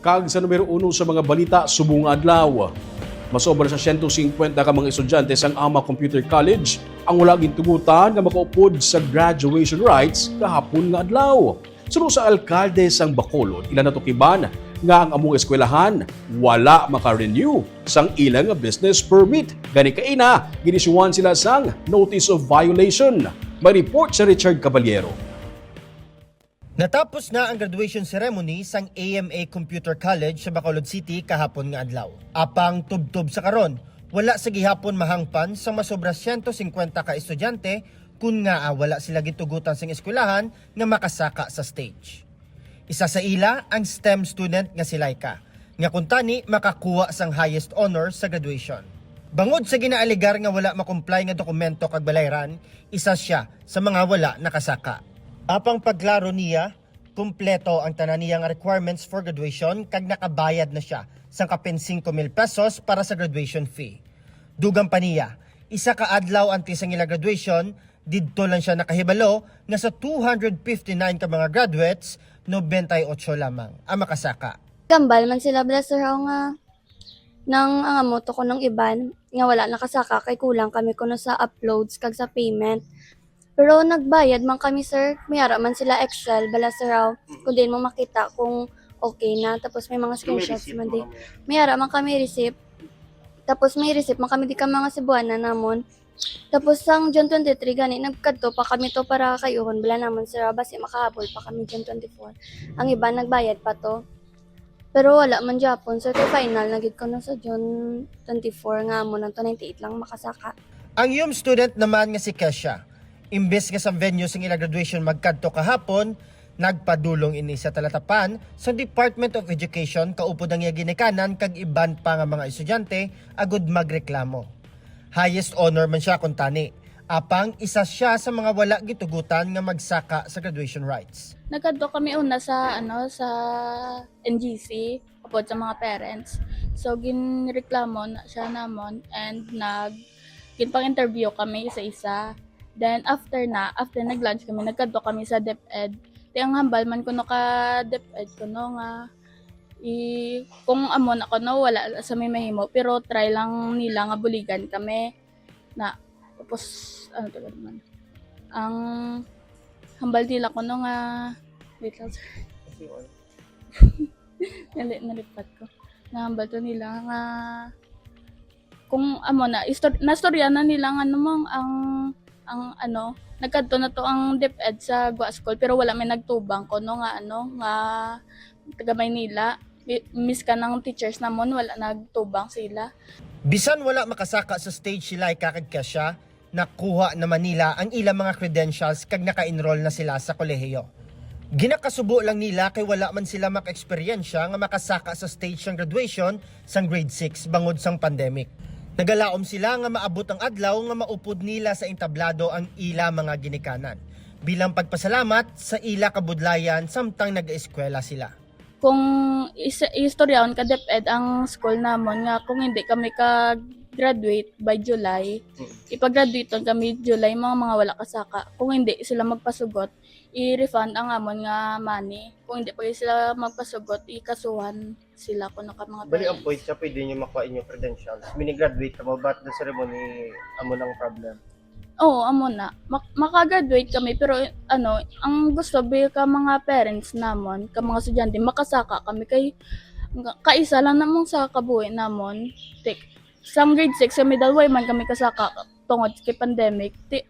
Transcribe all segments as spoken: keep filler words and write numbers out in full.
Kag sa numero uno sa mga balita subong nga adlaw, masobra sa siyento singkwenta ka mga estudyante sang Ama Computer College ang wala gintugutan nga makaupod sa graduation rites kahapon nga adlaw. Suno sa alkalde sang Bacolod, ila natukiban nga ang among eskwelahan wala maka-renew sang ila nga business permit. Gani kaina, ginisyuhan sila sang notice of violation. May report si Richard Caballero. Natapos na ang graduation ceremony sang A M A Computer College sa Bacolod City kahapon nga adlaw. Apang tubtob sa karon, wala sa gihapon mahangpan sang masobra siyento singkwenta ka estudyante kun ngaa wala sila gitugutan sang eskwelahan nga makasaka sa stage. Isa sa ila ang STEM student nga si Laika, nga kuntani makakuha sang highest honor sa graduation. Bangod sa ginaalegar nga wala makumplay nga dokumento kag balayran, isa sia sa mga wala nakasaka. Apang pagklaro niya, kumpleto ang tanan niya nga requirements for graduation kag nakabayad na sia sang kapin singko mil pesos para sa graduation fee. Dugang pa niya, isa ka adlaw antes ang ila graduation, didto lang sia nakahibalo nga sa two hundred fifty-nine ka mga graduates, nobenta y ocho lamang ang makasaka. Gambal man sila, bala, sir, nga nang ang amo to ko nang iban nga wala nakasaka kay kulang kami kuno sa uploads kag sa payment. Pero nagbayad man kami, sir. May ara man sila Excel, bala, sir, aw, kung diin mo makita kung okay na. Tapos may mga screenshots man di. May ara man kami receipt. Tapos may receipt man kami di ka mga Cebuana namon. Tapos sang June twenty-three gani, nagkadto pa kami to para kayuhon, bala, namon, sir, aw, basi makahabol pa kami June twenty-four. Ang iban nagbayad pa to. Pero wala man gyapon, sir, kay final na gid kuno sa June twenty-four nga amo lang to, ninety-eight lang makasaka. Ang YUM student naman nga si Kesha, imbes nga sa venue sang ila graduation magkadto kahapon, nagpadulong ini sa talatapan sa Department of Education kaupod ang iya ginikanan kag iban pa nga mga estudyante agud magreklamo. Highest honor man sia kuntani, apang isa sia sa mga wala gitugutan nga magsaka sa graduation rites. Nagkadto kami una sa, ano, sa N G C, upod sa mga parents. So, ginreklamo na siya namon and nag-, ginpang-interview kami sa isa. Then, after na, after nag-lunch kami, nagkadto kami sa DepEd. Ti ang hambal man kuno ka DepEd kuno nga, i-, kung amo na kuno, wala sa may mahimo, pero try lang nila nga buligan kami. Na, tapos, ano to naman? Ang hambal nila kuno nga, wait lang, sir. Nali-, nalipat ko. Nahambal to nila nga kung amo na, istor-, nastorya na nila nga namang ang, ang ano, nagkadto na to ang DepEd sa Gua School, pero wala may nagtubang kuno nga ano, nga taga Maynila. Mi-, miskan ang teachers namon, wala nagtubang sila. Bisan wala makasaka sa stage si Laika kag Kesha, nakuha naman nila ang ilang mga credentials kag naka-enroll na sila sa kolehiyo. Ginakasubo lang nila kay wala man sila maka-eksperyensya nga makasaka sa stage sang graduation sang grade six bangod sang pandemic. Nagalaom sila nga maabot ang adlaw nga maupod nila sa entablado ang ila mga ginikanan, bilang pagpasalamat sa ila kabudlayan samtang nag-eskwela sila. Kung is-, istoryahon ka DepEd ang school namon nga kung hindi kami ka-graduate by July, mm, ipag-graduate kami July, mga, mga wala kasaka. Kung hindi sila magpasugot, i-refund ang amon nga money. Kung hindi pa sila magpasugot, ikasuhan sila kuno ka mga parents. Bali, ang point siya, pwede nyo makuha inyong credentials. Mini-graduate ka mo, but the ceremony, amo nang problem. Oo, amo na. Mak-, maka-graduate kami, pero, ano, ang gusto bi ka mga parents namon, ka mga estudyante, makasaka kami kay nga-, kaisa lang namon sa kabuhi namon. Tik-, sang grade six kami, dalway man kami kasaka tungod kay pandemic. Ti-,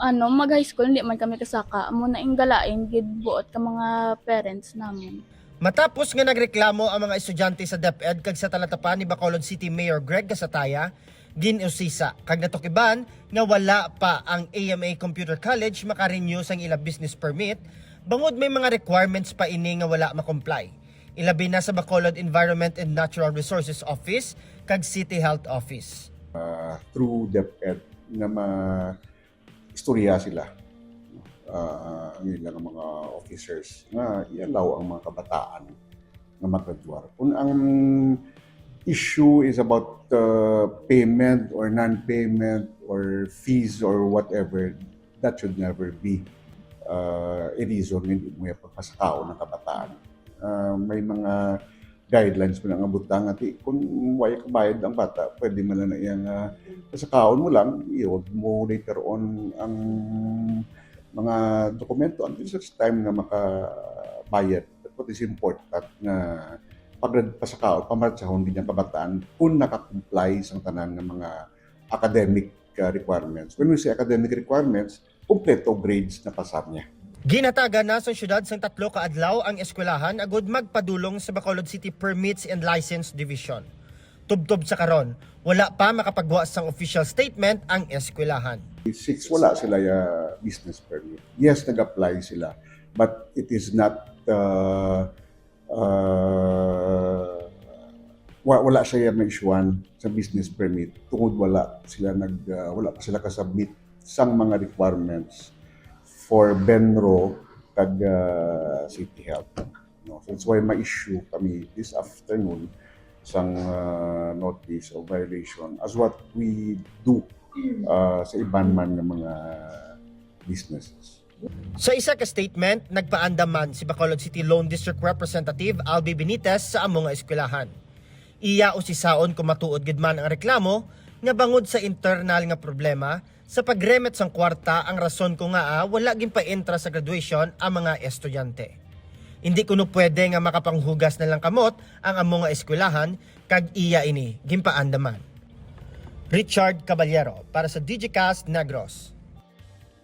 ano, mag-high school, hindi man kami kasaka. Amo na ing galain gid buot ka mga parents namon. Matapos nga nagreklamo ang mga estudyante sa DepEd kag sa talatapan ni Bacolod City Mayor Greg Gasataya, gin-usisa kag natukiban nga wala pa ang A M A Computer College maka-renew sang ila business permit, bangod may mga requirements pa ini nga wala ma-comply, ilabi na sa Bacolod Environment and Natural Resources Office kag City Health Office. Ah, through DepEd nga ma-, istorya sila, ah, ang ilang mga officers nga i-allow ang mga kabataan nga magraduar. Kung ang issue is about, uh, payment or non-payment or fees or whatever, that should never be, uh, a reason nga hindi mo pagpasakaon ang kabataan. Uh, may mga guidelines mo lang ang butang. Ati, kung way kabayad ang bata, pwede man lang na iyang, ah, pasakaon mo lang, iod mo later on ang mga dokumento until such time nga makabayad. But what is important nga pag pasakaon, pamatsahon gid ang kabataan kung naka-comply sang tanan nga mga academic, ah, requirements. When we say academic requirements, kompleto grades na pasar niya. Ginhatagan na sa siyudad sang tatlo ka adlaw ang eskwelahan agud magpadulong sa Bacolod City Permits and License Division. Tubtob sa karon, wala pa makapagwa sang official statement ang eskwelahan. Six, wala sila ya business permit. Yes, nag-apply sila, but it is not, uh, uh, wa- wala siya ma-issuean sa business permit tungod wala sila nag uh, wala pa sila ka-submit sang mga requirements for BENRO kag uh, City Health. No? So that's why ma-issue kami this afternoon sang uh, notice of violation as what we do uh, sa iban man nga mga businesses. Sa isa ka statement, nagpaandam man si Bacolod City Lone District Representative Albi Benitez sa amo nga eskwelahan. Iya usisaon kung matuod gid man ang reklamo nga bangod sa internal nga problema sa pag-remit sang kwarta ang rason kung ngaa wala ginpaentra sa graduation ang mga estudyante. Hindi kuno pwede nga makapanghugas na lang kamot ang amo nga eskwelahan kag iya ini ginpaandaman. Richard Caballero para sa Digicast Negros.